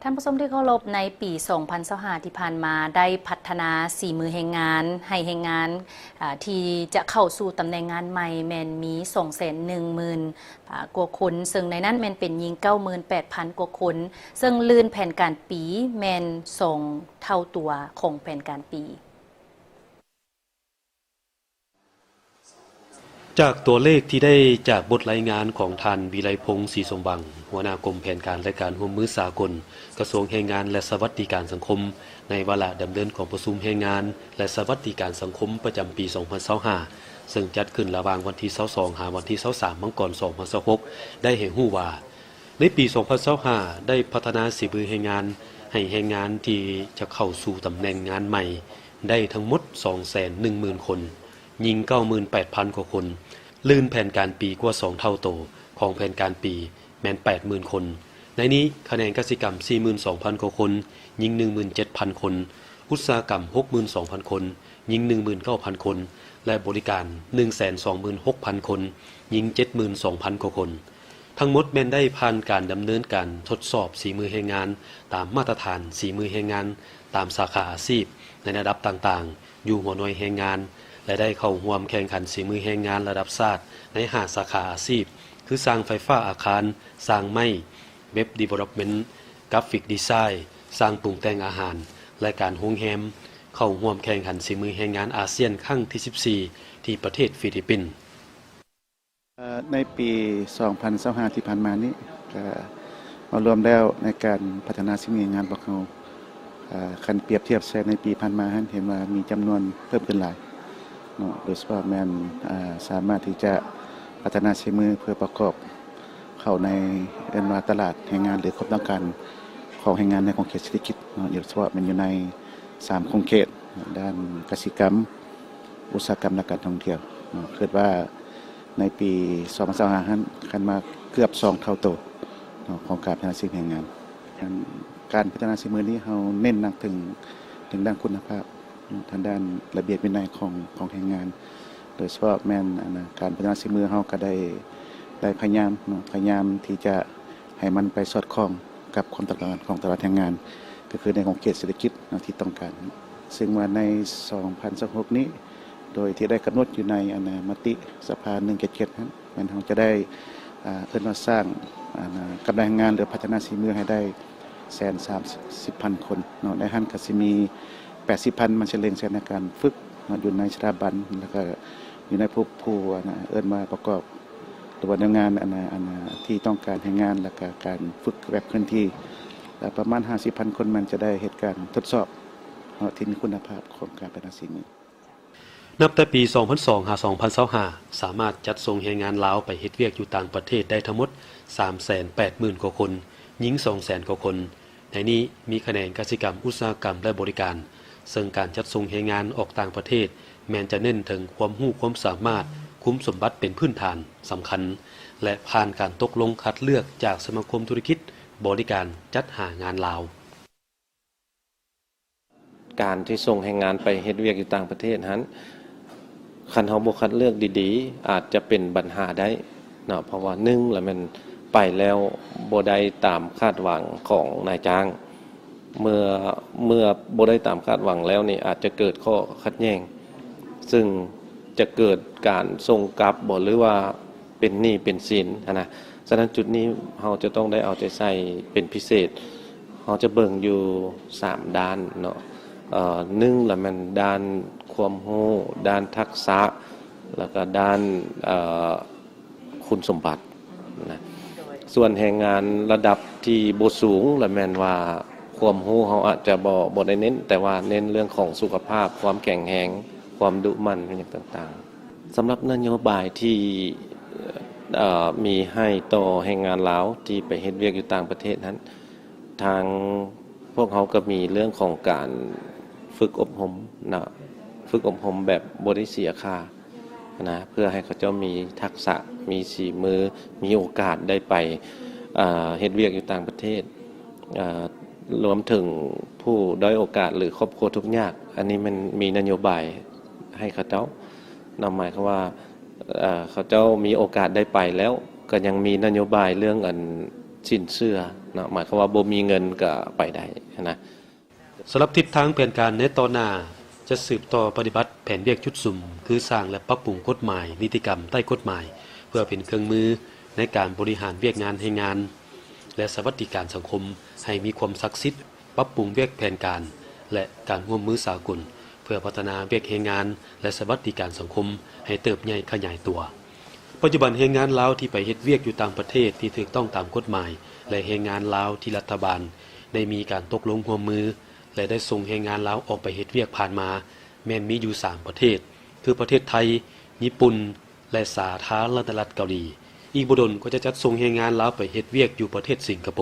ທ່ານຜູ້ຊົມທີ່ເຄົາລົບ, ໃນປີສອງພັນຊາວຫ້າທີ່ຜ່ານມາ ໄດ້ພັດທະນາສີມືແຮງງານ ໃຫ້ແຮງງານ ອາ ທີ່ຈະເຂົ້າສູ່ຕຳແໜ່ງງານໃໝ່ ແມ່ນມີສອງແສນໜຶ່ງໝື່ນ ອາ ກວ່າຄົນ, ເຊິ່ງໃນນັ້ນແມ່ນເປັນຍິງເກົ້າໝື່ນແປດພັນກວ່າຄົນ, ເຊິ່ງລື່ນແຜນການປີແມ່ນສອງເທົ່າຕົວຂອງແຜນການປີ. ຈາກຕົວເລກທີ່ໄດ້ຈາກບົດລາຍງານຂອງທ່ານ ວິໄລພົງ ສີສົມຫວັງ, ຫົວໜ້າກົມແຜນການ ແລະ ການຮ່ວມມືສາກົນ, ກະຊວງແຮງງານ ແລະ ສະຫວັດດີການສັງຄົມ, ໃນວາລະດຳເນີນກອງປະຊຸມແຮງງານ ແລະ ສະຫວັດດີການສັງຄົມປະຈຳປີສອງພັນຊາວຫ້າ ເຊິ່ງຈັດຂຶ້ນລະຫວ່າງວັນທີຊາວສອງ ຫາວັນທີຊາວສາມ ມັງກອນ ສອງພັນຊາວຫົກ ໄດ້ໃຫ້ຮູ້ວ່າ ໃນປີສອງພັນຊາວຫ້າ ໄດ້ພັດທະນາສີມືແຮງງານ ໃຫ້ແຮງງານທີ່ຈະເຂົ້າສູ່ຕຳແໜ່ງງານໃໝ່ ໄດ້ທັງໝົດສອງແສນໜຶ່ງໝື່ນຄົນ, ຍິງເກົ້າໝື່ນແປດພັນກວ່າຄົນ, ລື່ນແຜນການປີກວ່າສອງເທົ່າໂຕຂອງແຜນການປີ ແມ່ນແປດໝື່ນຄົນ. ໃນນີ້ ຂະແໜງກະສິກຳສີ່ໝື່ນສອງພັນກວ່າຄົນ, ຍິງໜຶ່ງໝື່ນເຈັດພັນຄົນ, ອຸດສາຫະກຳຫົກໝື່ນສອງພັນຄົນ, ຍິງໜຶ່ງໝື່ນເກົ້າພັນຄົນ ແລະ ບໍລິການໜຶ່ງແສນສອງໝື່ນຫົກພັນຄົນ, ຍິງເຈັດໝື່ນສອງພັນກວ່າຄົນ. ທັງໝົດແມ່ນໄດ້ຜ່ານການດຳເນີນການທົດສອບສີມືແຮງງານຕາມມາດຕະຖານສີມືແຮງງານຕາມສາຂາອາຊີບໃນລະດັບຕ່າງໆ ຢູ່ຫົວໜ່ວຍແຮງງານ ແລະ ໄດ້ເຂົ້າຮ່ວມແຂ່ງຂັນສີມືແຮງງານລະດັບຊາດໃນຫ້າສາຂາອາຊີບ ຄື ຊ່າງໄຟຟ້າອາຄານ, ຊ່າງໄມ້, ເວັບດີເວລອບເມັນ, ກຣາຟິກດີໄຊ, ຊ່າງປຸງແຕ່ງອາຫານ ແລະ ການໂຮງແຮມ, ເຂົ້າຮ່ວມແຂ່ງຂັນສີມືແຮງງານອາຊຽນຄັ້ງທີສິບສີ່ ທີ່ປະເທດຟີລິບປິນ. ເອີ ໃນປີສອງພັນຊາວຫ້າທີ່ຜ່ານມານີ້ ກະມາລວມແລ້ວໃນການພັດທະນາສີມືແຮງງານພວກເຮົາ ເອີ ຄັນປຽບທຽບໃສ່ໃນປີຜ່ານມາຫັ້ນ ເຫັນວ່າມີຈຳນວນເພີ່ມຂຶ້ນຫຼາຍເນາະ, ໂດຍສະເພາະແມ່ນ ເອີ ສາມາດທີ່ຈະພັດທະນາສີມືເພື່ອປະກອບເຂົ້າໃນ ເອີ້ນວ່າຕະຫຼາດແຮງງານ ຫຼື ຄວາມຕ້ອງການຂອງແຮງງານໃນຂົງເຂດເສດຖະກິດເນາະ, ໂດຍສະເພາະແມ່ນຢູ່ໃນສາມຂົງເຂດ ດ້ານກະສິກຳ, ອຸດສາຫະກຳ ແລະ ການທ່ອງທ່ຽວເນາະ. ຄິດວ່າໃນປີສອງພັນຊາວຫ້າຫັ້ນ ຄັນວ່າເກືອບສອງເທົ່າໂຕເນາະ ຂອງການພັດທະນາຊີວິດແຮງງານ. ການພັດທະນາສີມືນີ້ ເຮົາເນັ້ນໜັກເຖິງ ເຖິງດ້ານຄຸນນະພາບເນາະ, ທາງດ້ານລະບຽບວິໄນຂອງ ຂອງແຮງງານ, ໂດຍສະເພາະແມ່ນ ອັນນະ ການພັດທະນາສີມືເຮົາກະໄດ້ ໄດ້ພະຍາຍາມເນາະ, ພະຍາຍາມທີ່ຈະໃຫ້ມັນໄປສອດຄ່ອງ ກັບຄວາມຕ້ອງການຂອງຕະຫຼາດແຮງງານ ກໍຄືໃນຂົງເຂດເສດຖະກິດເນາະທີ່ຕ້ອງການ. ເຊິ່ງວ່າໃນສອງພັນຊາວຫົກນີ້ ໂດຍທີ່ໄດ້ກຳນົດຢູ່ໃນ ອັນນະ ມະຕິສະພາໜຶ່ງເຈັດເຈັດຫັ້ນ ແມ່ນເຮົາຈະໄດ້ ອ່າ ເອີ້ນວ່າສ້າງ ອັນນະ ກຳລັງແຮງງານ ຫຼື ພັດທະນາສີມືໃຫ້ໄດ້ແສນສາມສິບພັນຄົນເນາະ. ໃນຫັ້ນກໍຊິມີແປດສິບພັນ ມັນຊິເລັ່ງໃສ່ໃນການຝຶກເນາະ ຢູ່ໃນສະຖາບັນ ແລ້ວກໍຢູ່ໃນພວກຜູ້ ອັນນະ ເອີ້ນວ່າປະກອບ ຫຼືວ່າແນວງານ ອັນນະ ອັນນະ ທີ່ຕ້ອງການແຮງງານ ແລ້ວກະການຝຶກແບບເຄື່ອນທີ່ ແລະ ປະມານຫ້າສິບພັນຄົນ ມັນຈະໄດ້ເຮັດການທົດສອບເນາະ ທີ່ມີຄຸນນະພາບຂອງການພັດທະນາສີມື. ນັບແຕ່ປີສອງພັນສອງ ຫາ ສອງພັນຊາວຫ້າ ສາມາດຈັດສົ່ງແຮງງານລາວໄປເຮັດວຽກຢູ່ຕ່າງປະເທດໄດ້ທັງໝົດສາມແສນແປດໝື່ນກວ່າຄົນ, ຍິງສອງແສນກວ່າຄົນ. ໃນນີ້ມີຂະແໜງກະສິກຳ, ອຸດສາຫະກຳ ແລະ ບໍລິການ, ເຊິ່ງການຈັດສົ່ງແຮງງານອອກຕ່າງປະເທດ ແມ່ນຈະເນັ້ນເຖິງຄວາມຮູ້ຄວາມສາມາດ, ຄຸນສົມບັດເປັນພື້ນຖານສຳຄັນ ແລະ ຜ່ານການຕົກລົງຄັດເລືອກຈາກສະມາຄົມທຸລະກິດບໍລິການຈັດຫາງານລາວ. ການທີ່ສົ່ງແຮງງານໄປເຮັດວຽກຢູ່ຕ່າງປະເທດຫັ້ນ ຄັນເຮົາບໍ່ຄັດເລືອກດີໆ ອາດຈະເປັນບັນຫາໄດ້ເນາະ, ເພາະວ່າໜຶ່ງລະແມ່ນໄປແລ້ວບໍ່ໄດ້ຕາມຄາດຫວັງຂອງນາຍຈ້າງ, ເມື່ອ ເມື່ອບໍ່ໄດ້ຕາມຄາດຫວັງແລ້ວນີ້ ອາດຈະເກີດຂໍ້ຂັດແຍ່ງ ເຊິ່ງຈະເກີດການສົ່ງກັບບໍ ຫຼືວ່າ ເປັນໜີ້ເປັນສິນຫັ້ນນະ. ສະນັ້ນ ຈຸດນີ້ເຮົາຈະຕ້ອງໄດ້ເອົາໃຈໃສ່ເປັນພິເສດ. ເຮົາຈະເບິ່ງຢູ່ສາມດ້ານເນາະ, ເອີ ໜຶ່ງລະແມ່ນດ້ານຄວາມຮູ້, ດ້ານທັກສະ ແລ້ວກະດ້ານ ເອີ ຄຸນສົມບັດນະ. ສ່ວນແຮງງານລະດັບທີ່ບໍ່ສູງ ລະແມ່ນວ່າຄວາມຮູ້ເຮົາອາດຈະບໍ່ ບໍ່ໄດ້ເນັ້ນ, ແຕ່ວ່າເນັ້ນເລື່ອງຂອງສຸຂະພາບ, ຄວາມແຂງແຮງ, ຄວາມດຸໝັ່ນ ຫຍັງຕ່າງໆ. ສຳລັບນະໂຍບາຍທີ່ ເອີ ມີໃຫ້ຕໍ່ແຮງງານລາວທີ່ໄປເຮັດວຽກຢູ່ຕ່າງປະເທດນັ້ນ, ທາງພວກເຮົາກໍມີເລື່ອງຂອງການຝຶກອົບຮົມນະ, ຝຶກອົບຮົມແບບບໍ່ໄດ້ເສຍຄ່ານະ, ເພື່ອໃຫ້ເຂົາເຈົ້າມີທັກສະ, ມີສີມື, ມີໂອກາດໄດ້ໄປ ເອີ ເຮັດວຽກຢູ່ຕ່າງປະເທດ, ເອີ ລວມເຖິງຜູ້ດ້ອຍໂອກາດ ຫຼື ຄອບຄົວທຸກຍາກ. ອັນນີ້ແມ່ນມີນະໂຍບາຍໃຫ້ເຂົາເຈົ້າ. ນຳໝາຍຄວາມວ່າ ເອີ ເຂົາເຈົ້າມີໂອກາດໄດ້ໄປແລ້ວ ກໍຍັງມີນະໂຍບາຍເລື່ອງອັນ ສິນເຊື່ອເນາະ ໝາຍຄວາມວ່າບໍ່ມີເງິນກໍໄປໄດ້ນະ. ສຳລັບທິດທາງແຜນການໃນຕໍ່ໜ້າ ຈະສືບຕໍ່ປະຕິບັດແຜນວຽກຈຸດສຸມ ຄືສ້າງ ແລະ ປັບປຸງກົດໝາຍ, ນິຕິກຳໃຕ້ກົດໝາຍ ເພື່ອເປັນເຄື່ອງມືໃນການບໍລິຫານວຽກງານແຮງງານ ແລະ ສະຫວັດດີການສັງຄົມ ໃຫ້ມີຄວາມສັກສິດ, ປັບປຸງວຽກແຜນການ ແລະ ການຮ່ວມມືສາກົນ ເພື່ອພັດທະນາວຽກແຮງງານ ແລະ ສະຫວັດດີການສັງຄົມໃຫ້ເຕີບໃຫຍ່ຂະຫຍາຍຕົວ. ປັດຈຸບັນແຮງງານລາວທີ່ໄປເຮັດວຽກຢູ່ຕ່າງປະເທດທີ່ຖືກຕ້ອງຕາມກົດໝາຍ ແລະ ແຮງງານລາວທີ່ລັດຖະບານໄດ້ມີການຕົກລົງຮ່ວມມື ແລະ ໄດ້ສົ່ງແຮງງານລາວອອກໄປເຮັດວຽກຜ່ານມາ ແມ່ນມີຢູ່ສາມປະເທດ ຄືປະເທດໄທ, ຍີ່ປຸ່ນ ແລະ ສາທາລະນະລັດເກົາຫຼີ. ອີກບໍ່ດົນກໍຈະຈັດສົ່ງແຮງງານລາວໄປເຮັດວຽກຢູ່ປະເທດສິງກະໂປ.